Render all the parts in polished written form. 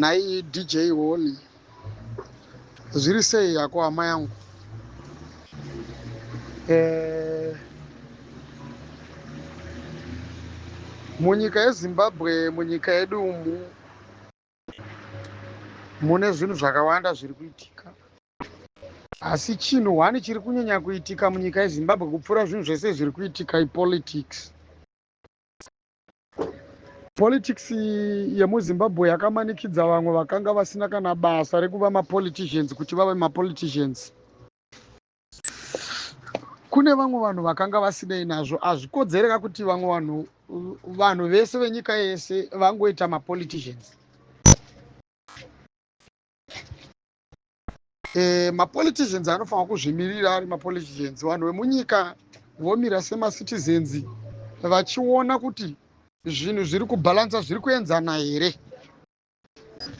Nhai DJ Holly, zviri sei hako hama yangu? Eh, munyika yeZimbabwe, munyika yedu umu mune zvinhu zvakawanda zviri kuitika, asi chinhu hwani chiri kunyanya kuitika munyika yeZimbabwe kupfuura zvinhu zvese zviri kuitika ipolitics. Politics yemuZimbabwe yakamanikidza vamwe vakanga vasina kana basa rekuva mapoliticians kuti vave mapoliticians. Kune vamwe vanhu vakanga vasinei nazvo. Hazvikodzereka kuti vamwe vanhu, vanhu vese venyika yese vangoita mapoliticians. Mapoliticians anofanira kuzvimirira ari mapoliticians. Vanhu vemunyika vomira semacitizens vachiona kuti zvinhu zviri kubhalansa, zviri kuenzana here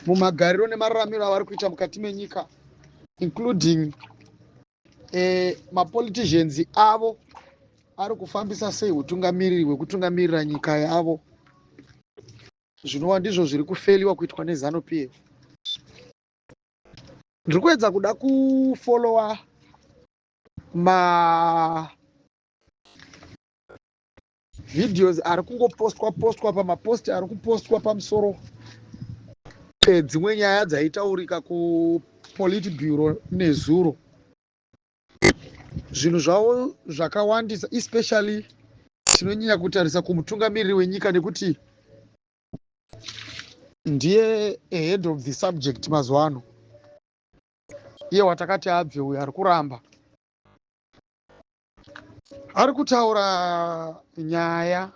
mumagariro nemararamiro avari kuita mukati menyika, including mapoliticians avo ari kufambisa sei utungamiriri hwekutungamirira nyika yavo, zvinova ndizvo zviri kufeliwa kuitwa neZanu PF. Ndiri kuedza kuda kufolowa ma videos ari kungopostwa postwa pamapost ari kupostwa pamusoro pedzimwe nyaya dzaitaurika kupolitburo nezuro. Zvinhu zvavo zvakawandisa, especially tinonyanya kutarisa kumutungamiriri wenyika nekuti ndiye head of the subject mazuva ano. Iye watakati abve uyo ari kuramba ari kutaura nyaya,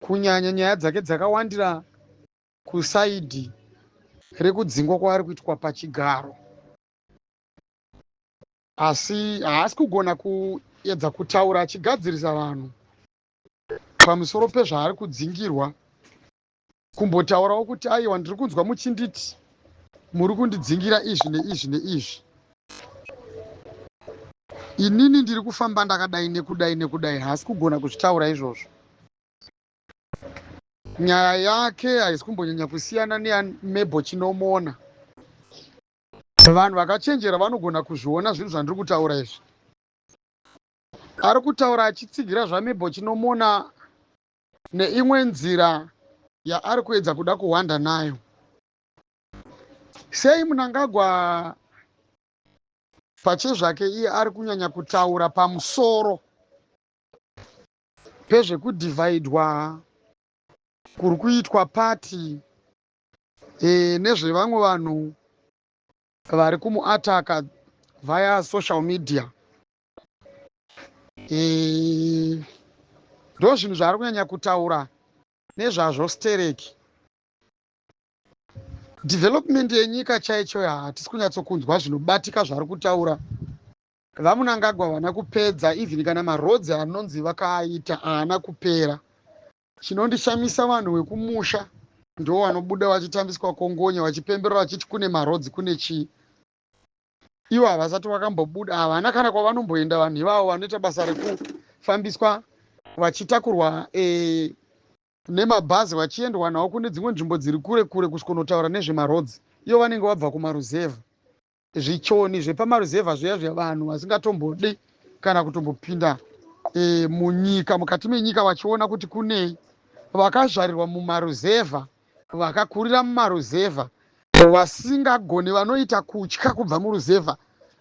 kunyanya nyaya dzake dzakawandira kusaidhi rekudzingwa kwaari kuitwa pachigaro, asi haasi kugona kuedza kutaura achigadzirisa vanhu pamusoro pezvaari kudzingirwa. Kumbotaurawo kuti aiwa, ndiri kunzwa muchinditi muri kundidzingira izvi neizvi neizvi, inini ndiri kufamba ndakadai nekudai nekudai. Haasi kugona kuzvitaura izvozvo. Nyaya yake haisi kumbonyanya kusiyana neyaMabel Chinomona. Vanhu vakachenjera vanogona kuzviona zvinhu zvandiri kutaura izvi. Ari kutaura achitsigira zvaMabel Chinomona neimwe nzira yaari kuedza kuda kuhwanda nayo. Sei Mnangagwa pachezvake iye ari kunyanya kutaura pamusoro pezvekudhivhaidwa kuri kuitwa pati nezvevamwe vanhu vari kumuataka via social media? Ndo zvinhu zvaari kunyanya kutaura nezvazvo stereki. Development yenyika chaicho hatisi kunyatsokunzwa zvinobatika zvari kutaura. VaMnangagwa havana kupedza even kana maroads anonzi vakaaita haana kupera. Chinondishamisa, vanhu vekumusha ndo vanobuda vachitambiswa kongonya, vachipemberera vachiti kune maroads, kune chii. Ivo havasati vakambobuda, havana kana kwavanomboenda. Vanhu ivavo vanoita basa rekufambiswa vachitakurwa nemabhazi vachiendwa nawo kune dzimwe nzvimbo dziri kure kure kusvikonotaura nezvemaroads, ivo vanenge vabva kumaruzevha, zvichoni zvepamaruzevha zviya zviya, vanhu vasingatombodi kana kutombopinda munyika, mukati menyika vachiona kuti kunei. Vakazvarirwa mumaruzevha, vakakurira mumaruzevha, vasingagoni, vanoita kutya kubva muruzevha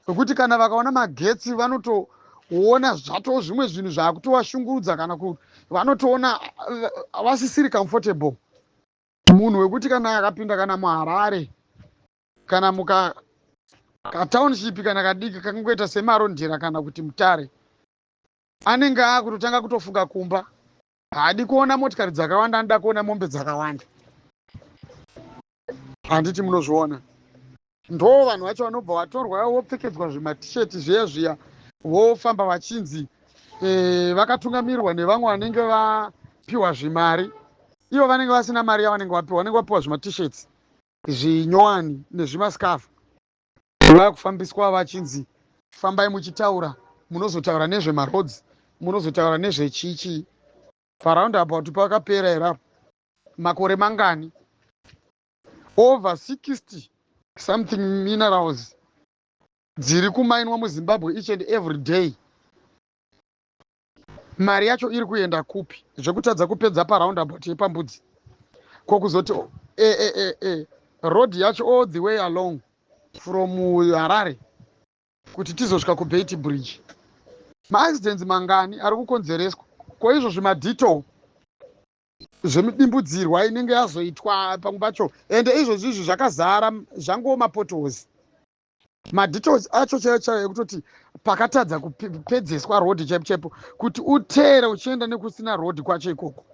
wekuti kana vakaona magetsi vanotoona zvato zvimwe zvinhu zvaakutovashungurudza, kana vanotoona vasisiri comfortable. Munhu wekuti kana akapinda kana muHarare kana muka katownship kana kadiki kakangoita seMarondera kana kuti Mutare, anenge akutotanga kutofunga kumba. Haadi kuona motikari dzakawanda, anoda kuona mombe dzakawanda. Handiti munozviona? Ndo vanhu vacho vanobva vatorwa, vopfekedzwa zvimatisheti zviya zviya, vofamba vachinzi vakatungamirirwa nevamwe vanenge vapiwa zvimari. Ivo vanenge vasina mari yavanenge vapiwa, vanenge vapiwa zvimatishets zvinyowani nezvimasikafu, vakufambiswa vachinzi fambai muchitaura, munozotaura nezvemaroads, munozotaura nezvechichi. Paroundabout pakapera here apo? Makore mangani? Over 60 something minerals dziri kumainwa muZimbabwe each and every day. Mari yacho iri kuenda kupi, zvekutadza kupedza paroundabout yepaMbudzi? Kokuzoti road yacho all the way along from Harare kuti tizosvika kuBeitbridge, maaccidents mangani ari kukonzereswa? Ko izvo zvimadetour zvemidimbudzirwa inenge yazoitwa pamwe pacho, ende izvozvi izvi zvakazara, zvangova mapotholes, madetours acho chaiyo chaiyo, ekutoti pakatadza kupedzeswa rodhi chaipo chaipo, kuti uteere uchienda nekusina rodhi kwacho ikoko,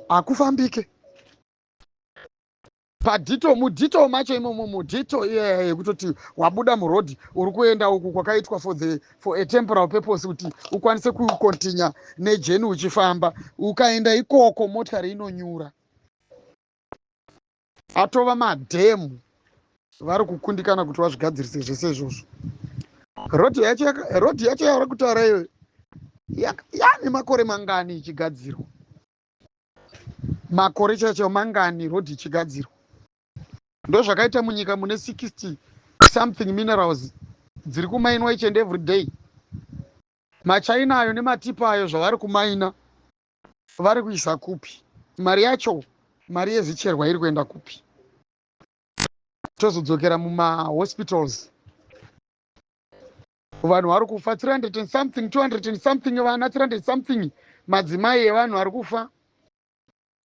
hakufambike. Padetour, mudetour macho imomo, mudetour iyaya yekutoti wabuda murodhi uri kuenda uku kwakaitwa for a temporal purpose kuti ukwanise kucontinue nejourney uchifamba, ukaenda ikoko motikari inonyura, atova madhemu. Vari kukundikana kuti vazvigadzirise zvese izvozvo. Rodhi yacho yavari kutaura iyoyo yane makore mangani ichigadzirwa? Makore chaicho mangani rodhi ichigadzirwa? Ndo zvakaita munyika mune 60 something minerals dziri kumainwa each and every day. MaChina ayo nematipa ayo, zvavari kumaina vari kuisa kupi mari yacho? Mari yezvicherwa iri kuenda kupi? Tozodzokera mumahospitals, vanhu vari kufa 300 and something, 200 and something vana, 300 something madzimai evanhu vari kufa.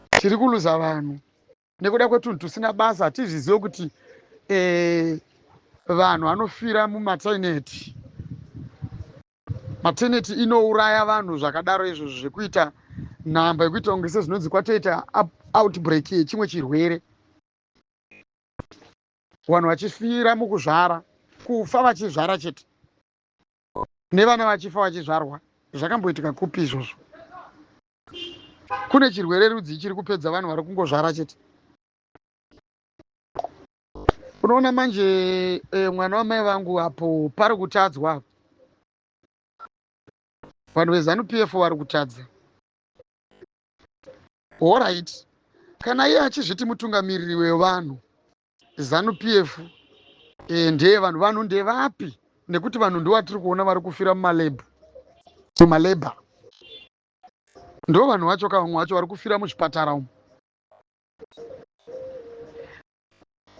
Tiri kuluza vanhu nekuda kwetunhu tusina basa. Hatizvizive kuti vanhu vanofira mumaternity. Maternity inouraya vanhu zvakadaro izvozvo, zvekuita nhamba yekuita kunge sezvinonzi kwatoita outbreak yechimwe chirwere, vanhu vachifira mukuzvara, kufa vachizvara chete, nevana vachifa vachizvarwa. Zvakamboitika kupi izvozvo? Kune chirwere rudzi chiri kupedza vanhu vari kungozvara chete? Unoona manje, mwana wamai vangu, apo pari kutadzwa. Vanhu veZANU PF vari kutadza. Alright, kana iye achizviti mutungamiriri wevanhu, ZANU PF ndeye vanhu. Vanhu ndevapi? Nekuti vanhu ndovatiri kuona vari kufira mumalabor, mumalabour ndo vanhu vacho ka. Vamwe vacho vari kufira muzvipatara umu.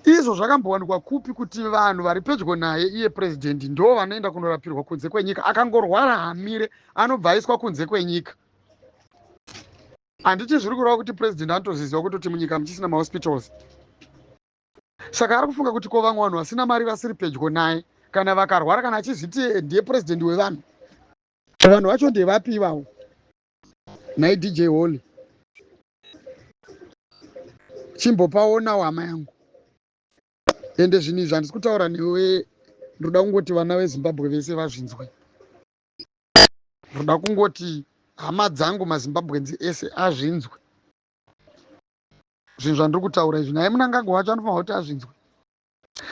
Izvo zvakambowanikwa kupi kuti vanhu vari pedyo naye iye purezidendi ndo vanoenda kunorapirwa kunze kwenyika? Akangorwara hamire, anobva aiswa kunze kwenyika. Handiti zviri kureva kuti purezidendi anotozviziva kutoti munyika muchisina mahospitals? Saka ari kufunga kuti ko vamwe vanhu vasina mari, vasiri pedyo naye, kana vakarwara, kana achizviti ndiye purezidendi wevanhu, vanhu vacho ndevapi ivavo? Nhai DJ Holly, chimbopaonawo hama yangu. Ende zvinhu izvi handisi kutaura newe, ndoda kungoti vana veZimbabwe vese vazvinzwe. Ndoda kungoti hama dzangu maZimbabweans ese azvinzwe zvinhu zvandiri kutaura izvi. Naye Munangagwa wacho anofanira kuti azvinzwe.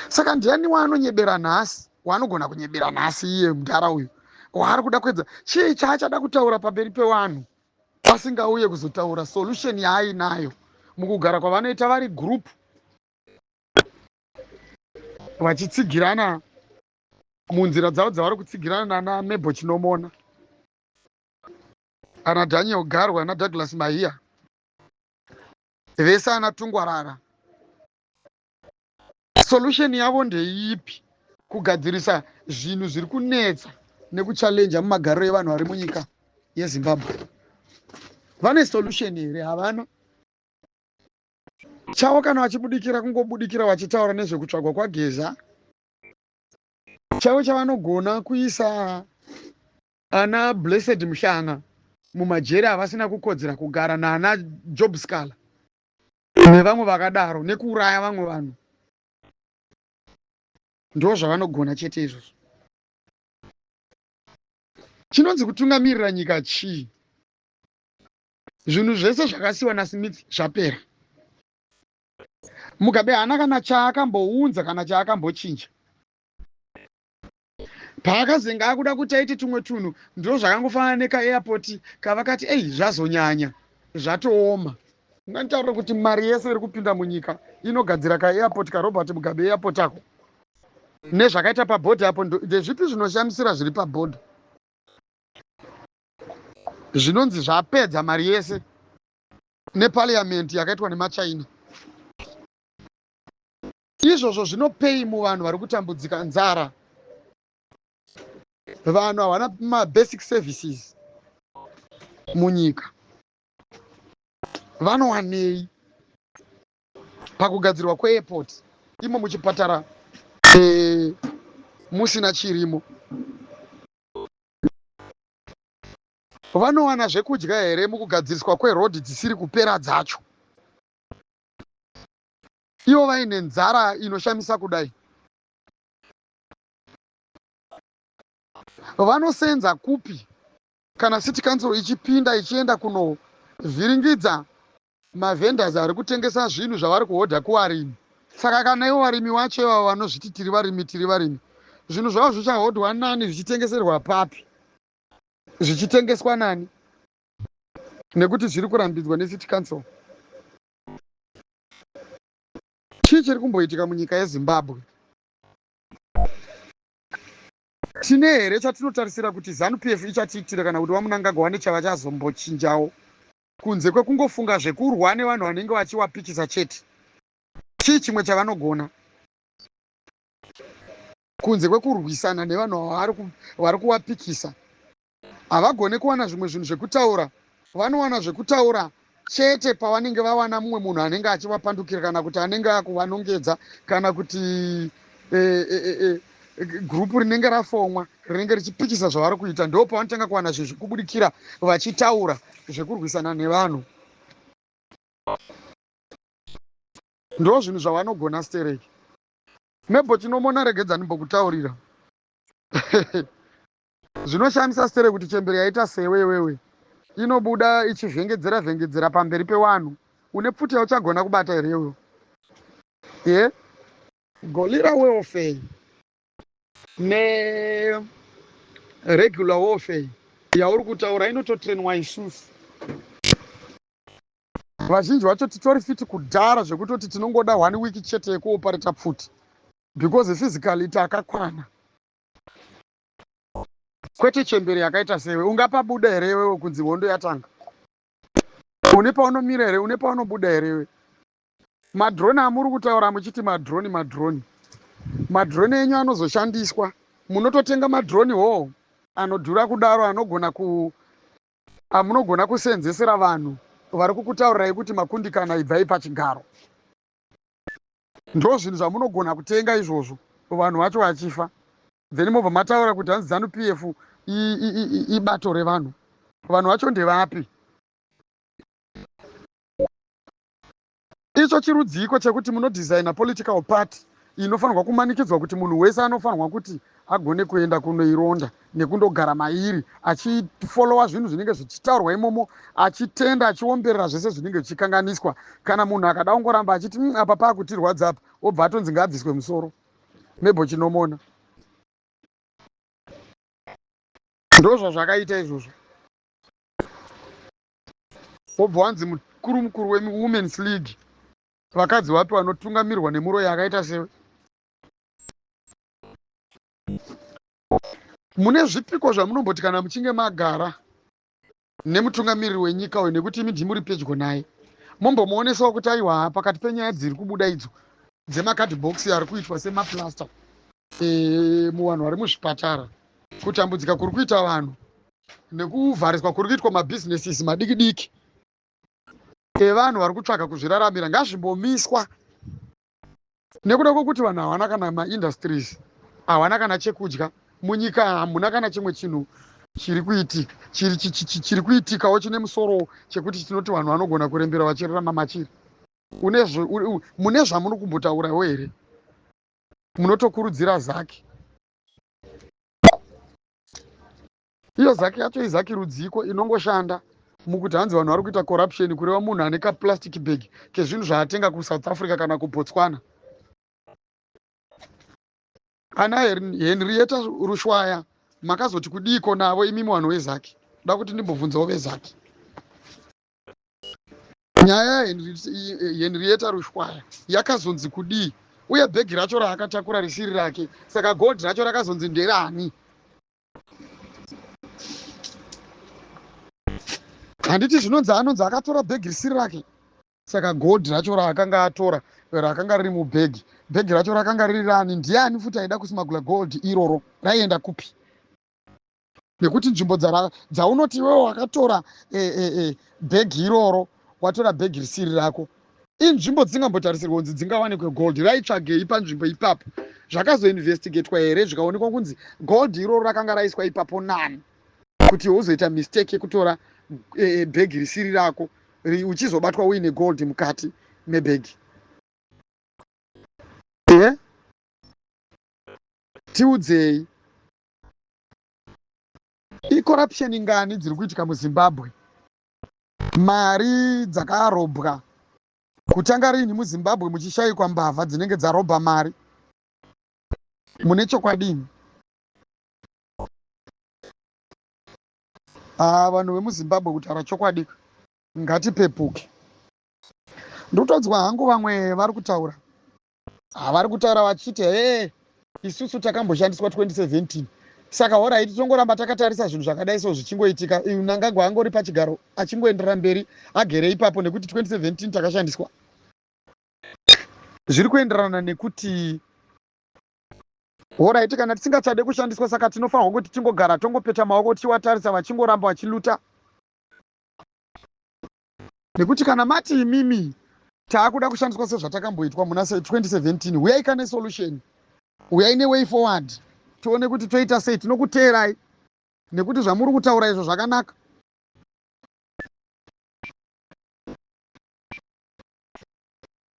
Saka ndiani waanonyebera nhasi, waanogona kunyebera nhasi iye mudhara uyu? Waari kuda kuedza chii chaachada kutaura pamberi pevanhu, asingauye kuzotaura solution yaainayo mukugara kwavanoita vari group, vachitsigirana munzira dzavo dzavari kutsigirana nana Mebo Chinomona, ana Daniel Garwe, ana Douglas Mahiya vese, ana Tungwarara? Solution yavo ndeipi kugadzirisa zvinhu zviri kunetsa nekuchallenja mumagariro evanhu vari munyika yeZimbabwe? Vane solution here? Havana chavo. Kana vachibudikira, kungobudikira vachitaura nezvekutsvagwa kwaGeza. Chavo chavanogona kuisa ana Blessed Muhlanga mumajeri avasina kukodzera kugara, naana Job Sikhala nevamwe vakadaro, nekuuraya vamwe vanhu. Ndo zvavanogona chete izvozvo. Chinonzi kutungamirira nyika chii? Zvinhu zvese zvakasiyiwa naSmith zvapera. Mugabe haana kana chaakambounza, kana chaakambochinja. Paakazenga akuda kuti aite tumwe tunhu, ndo zvakangofanana nekaairport kavakati ei, zvazonyanya, zvatooma. Unganditaurire kuti mari yese iri kupinda munyika inogadzira kaairport kaRobert Mugabe airport ako nezvakaita pabhodha apo ndezvipi zvinoshamisira zviri pabhodha zvinonzi zvapedza mari yese neparliament yakaitwa nemaChina? Izvozvo zvinopei muvanhu vari kutambudzika nzara? Vanhu havana mabasic services munyika. Vanowanei pakugadzirwa kweairport imo muchipatara musina chirimo? Vanowana zvekudya here mukugadziriswa kwerodhi dzisiri kupera dzacho, ivo vaine nzara inoshamisa kudai? Vanosenza kupi kana city council ichipinda ichienda kunovhiringidza mavendors ari kutengesa zvinhu zvavari kuhodha kuvarimi? Saka kana ivo varimi vacho ivavo vanozviti tiri varimi, tiri varimi, zvinhu zvavo zvichahodwa nani, zvichitengeserwa papi, zvichitengeswa nani, nekuti zviri kurambidzwa necity council? Chii chiri kumboitika munyika yeZimbabwe? Tine here chatinotarisira kuti Zanu PF ichatiitira, kana kuti vaMnangagwa vane chavachazombochinjawo kunze kwekungofunga zvekurwa nevanhu vanenge vachiwapikisa chete? Chii chimwe chavanogona kunze kwekurwisana nevanhu vari kuwapikisa? Havagone kuwana zvimwe zvinhu zvekutaura. Vanowana zvekutaura chete pavanenge vawana mumwe munhu anenge achivapandukira, kana kuti anenge akuvanongedza, kana kuti gurupu rinenge rafomwa rinenge richipikisa zvavari kuita. Ndo pavanotanga kuwana zvinhu zvekubudikira vachitaura zvekurwisana nevanhu. Ndo zvinhu zvavanogona stereki. Mebo chinomona, regedza ndimbokutaurira. Zvinoshamisa stereki kuti chembere yaita sewe iwewe inobuda ichivhengedzera vhengedzera pamberi pevanhu. Une pfuti yauchagona kubata here iwewe? Ye guerrilla warfare neregular warfare yauri kutaura inototrainwa. Isusu vazhinji vacho titori fiti kudhara zvekutoti tinongoda one week chete yekuopareta pfuti, because physically takakwana, kwete chembere yakaita sewe. Ungapabuda here iwewe kunzi hondo yatanga? Une paunomira here? Une paunobuda here iwe? Madrone amuri kutaura muchiti madrone, madrone, madrone enyu anozoshandiswa. Munototenga madrone hoo anodhura kudaro, anogona ku amunogona kusenzesera vanhu vari kukutaurirai kuti makundikana, ibvai pachigaro. Ndo zvinhu zvamunogona kutenga izvozvo, vanhu vacho vachifa. Then mobva mataura kuti hanzi Zanu PF ibato revanhu. Vanhu vacho ndevapi? Icho chirudziko chekuti munodhizaina political party inofanirwa kumanikidzwa kuti munhu wese anofanirwa kuti agone kuenda kunoironda nekundogara mairi, achifolowa zvinhu zvinenge zvichitaurwa imomo, achitenda, achiomberera zvese zvinenge zvichikanganiswa? Kana munhu akada kungoramba achiti apa paakutirwadza apa," obva atonzi ngaabviswe musoro. Mebo chinomona, ndo zvazvakaita izvozvo. Wobva wanzi mukuru mukuru weWomen's League. Vakadzi vapi vanotungamirwa nemuroyi akaita sewe? Mune zvipiko zvamunomboti kana muchinge magara nemutungamiriri wenyika uyu, nekuti imi ndimuri pedyo naye, mombomuonesawo kuti aiwa, pakati penyaya dziri kubuda idzo dzemakadhibhokisi ari kuitwa semaplasta muvanhu vari muzvipatara, kutambudzika kuri kuita vanhu nekuvhariswa kuri kuitwa mabhizinesisi madiki diki evanhu vari kutsvaga kuzviraramira, ngazvimbomiswa nekuda kwekuti vanhu havana kana maindustries, havana kana chekudya munyika, hamuna kana chimwe chinhu chiri kuitika, chiri kuitikawo chine musoro chekuti tinoti vanhu vanogona kurembera vachirarama machiri? Mune zvamuri kumbotaurawo here? Munotokurudzira ZACC. Iyo ZACC yacho iZACC rudziko inongoshanda mukuti hanzi vanhu vari kuita corruption, kureva munhu ane kaplastic bag kezvinhu zvaatenga kuSouth Africa kana kuBotswana? Ana Henrietta Rushwaya makazoti kudiko navo imimi vanhu veZACC? Da kuti ndimbobvunzawo veZACC. Nyaya yaHenrietta Rushwaya yakazonzi kudii? Uye bhegi racho raakatakura risiri rake, saka gold racho rakazonzi nderani? Handiti zvinonzi anonzi akatora bhegi risiri rake? Saka gold racho raakanga atora rakanga riri mubhegi, bhegi racho rakanga riri rani? Ndiani futi aida kusmagula gold iroro? Raienda kupi? Nekuti nzvimbo dzaunoti iwewe wakatora bhegi iroro, watora bhegi risiri rako, inzvimbo dzisingambotarisirwa kunzi dzingawanikwe gold. Raitsvagei panzvimbo ipapo? Zvakazoinvestigatwa here, zvikaonekwa kunzi gold iroro rakanga raiswa ipapo nani, kuti uzoita mistake yekutora bhegi risiri rako, uchizobatwa uine gold mukati mebhegi? E, tiudzei, icorruption ngani dziri kuitika muZimbabwe? Mari dzakarobwa kutanga rini muZimbabwe muchishayikwa mbavha dzinenge dzarobha mari? Mune chokwadini? Ah, vanhu vemuZimbabwe, kutaura chokwadi, ngatipepuke. Ndotodzwa hangu vamwe vari kutaura, havari kutaura vachiti, "Hee, isusu takamboshandiswa 2017, saka alright, tongoramba takatarisa zvinhu zvakadai so zvichingoitika. Mnangagwa angori pachigaro, achingoenderera mberi agere ipapo, nekuti 2017 takashandiswa." Zviri kuenderana nekuti, alright, kana tisingachade kushandiswa, saka tinofanirwa kuti tingogara tongopeta maoko tichiwatarisa vachingoramba vachiluta? Nekuti kana mati imimi taakuda kushandiswa sezvatakamboitwa muna 2017, uyai kane solution, uyai neway forward, tione kuti toita sei. Tinokuteerai nekuti zvamuri kutaura izvo zvakanaka.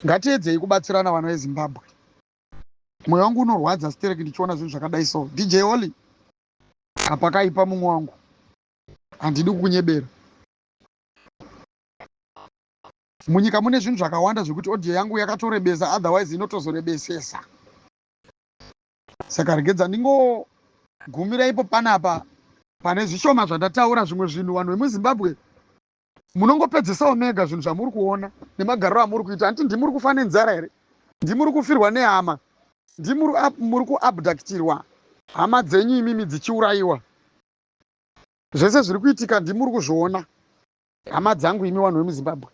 Ngatiedzei kubatsirana, vana veZimbabwe. Mwoyo wangu unorwadza stereki ndichiona zvinhu zvakadai. So DJ Oli, hapakaipa, mumwe wangu, handidi kukunyebera. Munyika mune zvinhu zvakawanda zvekuti audio yangu yakatorebesa, otherwise inotozorebesesa. Saka regedza ndingogumira ipo panapa pane zvishoma zvandataura. Zvimwe zvinhu, vanhu vemuZimbabwe, munongopedzisawo mega zvinhu zvamuri kuona nemagariro amuri kuita. Handiti ndimuri kufa nenzara here? Ndimuri kufirwa nehama? Ndimuri kuabductirwa hama dzenyu imimi dzichiurayiwa? Zvese zviri kuitika ndimuri kuzviona, hama dzangu, imi vanhu vemuZimbabwe.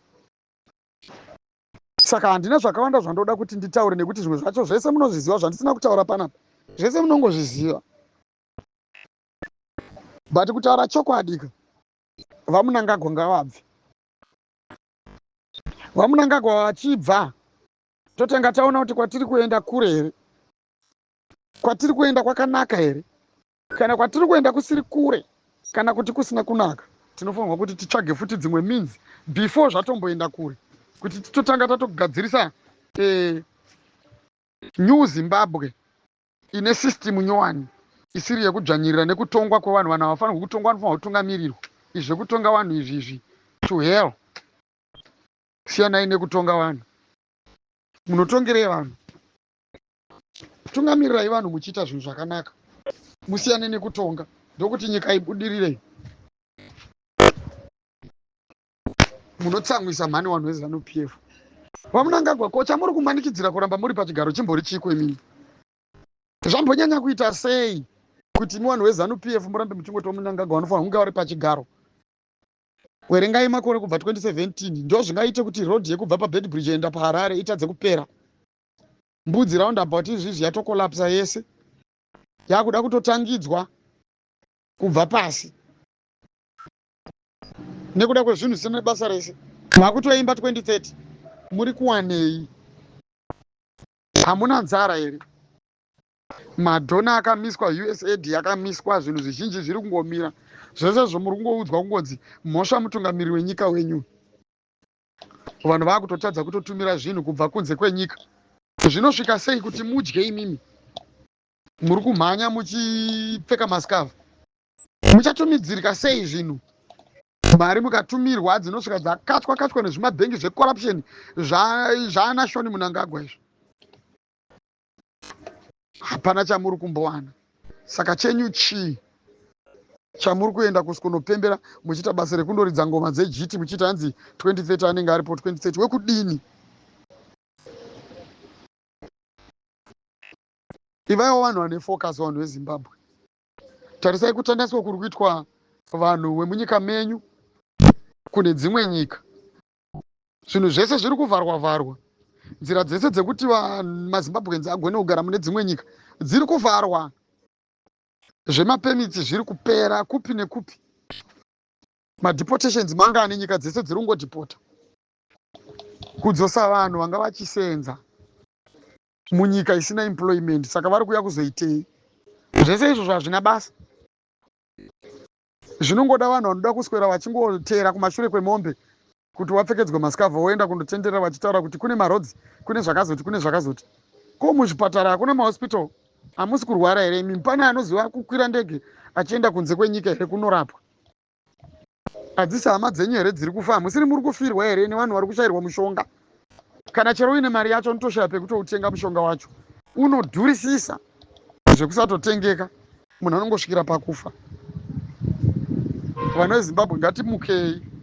Saka handina zvakawanda zvandoda kuti nditaure, nekuti zvimwe zvacho zvese munozviziva. Zvandisina kutaura panapa zvese munongozviziva. But kutaura chokwadi ka, VaMnangagwa ngavabve. VaMnangagwa vachibva, totanga taona kuti kwatiri kuenda kure here, kwatiri kuenda kwakanaka here. Kana kwatiri kuenda kusiri kure kana kuti kusina kunaka, tinofanirwa kuti titsvage futi dzimwe means before zvatomboenda kure, kuti titotanga tatogadzirisa new Zimbabwe ine system nyowani, isiri yekudzvanyirira nekutongwa kwevanhu. Vanhu havafanirwi kutongwa, vanofanirwa kutungamirirwa. Izvi zvekutonga vanhu izvi, izvi to hell. Siyanai nekutonga vanhu. Munotongerei vanhu? Tungamirirai vanhu muchiita zvinhu zvakanaka, musiyane nekutonga, ndokuti nyika ibudirire. Munotsamwisa mhani, vanhu veZANU PF. VaMnangagwa, ko chamuri kumanikidzira kuramba muri pachigaro chimbori chiko imini? Zvambonyanya kuita sei kuti imi vanhu veZANU PF murambe muchingoti VaMnangagwa vanofanira kunge vari pachigaro? Werengai makore kubva 2017. Ndo zvingaite kuti road yekubva paBeitbridge enda paHarare itadze kupera. Mbudzi roundabout izvizvi yatokolapsa yese, yakuda kutotangidzwa kubva pasi nekuda kwezvinhu zvisina basa rese. Makutoimba 2030, muri kuwanei? Hamuna nzara here? Madonor akamiswa, USAID yakamiswa, zvinhu zvizhinji zviri kungomira. Zvese zvomuri kungoudzwa kungonzi mhosva mutungamiriri wenyika wenyu. Vanhu vaakutotadza kutotumira zvinhu kubva kunze kwenyika. Zvinosvika sei kuti mudye imimi muri kumhanya muchipfeka masikavha? Muchatumidzirika sei zvinhu? Mari mukatumirwa dzinosvika dzakatwa katwa nezvimabhengi zvecorruption zvaana Sean Mnangagwa izvo. Hapana chamuri kumbowana. Saka chenyu chii? Chamuri kuenda kusvikonopembera muchiita basa rekundoridza ngoma dzejiti muchiita hanzi 2030 anenge aripo 2030 wekudini? Ivaiwo vanhu vane focus vanhu veZimbabwe. Tarisai kutandaniswa kuri kuitwa vanhu vemunyika menyu kune dzimwe nyika. Zvinhu zvese zviri kuvharwa vharwa. Nzira dzese dzekuti maZimbabweans agone kugara mune dzimwe nyika dziri kuvharwa. Zvemapermits zviri kupera kupi nekupi. Madeportations mangani nyika dzese dziri kungodhipota. Kudzosa vanhu vanga vachisenza munyika isina employment saka vari kuuya kuzoitei? Zvese izvozvo hazvina basa. Zvinongoda vanhu vanoda kuswera vachingoteera kumashure kwemombe kuti wapfekedzwe masikavha woenda kundotenderera vachitaura kuti kune maroads, kune zvakazoti, kune zvakazoti. Ko muzvipatara hakuna mahospital? Hamusi kurwara here imi? Pane anoziva kukwira ndege achienda kunze kwenyika here kunorapwa? Hadzisi hama dzenyu here dziri kufa? Hamusiri muri kufirwa here nevanhu vari kushayirwa mushonga? Kana chero uine mari yacho unotoshaya pekutoutenga mushonga wacho. Unodhurisisa zvekusatotengeka. Munhu anongosvikira pakufa. Vana veZimbabwe ngatimukei.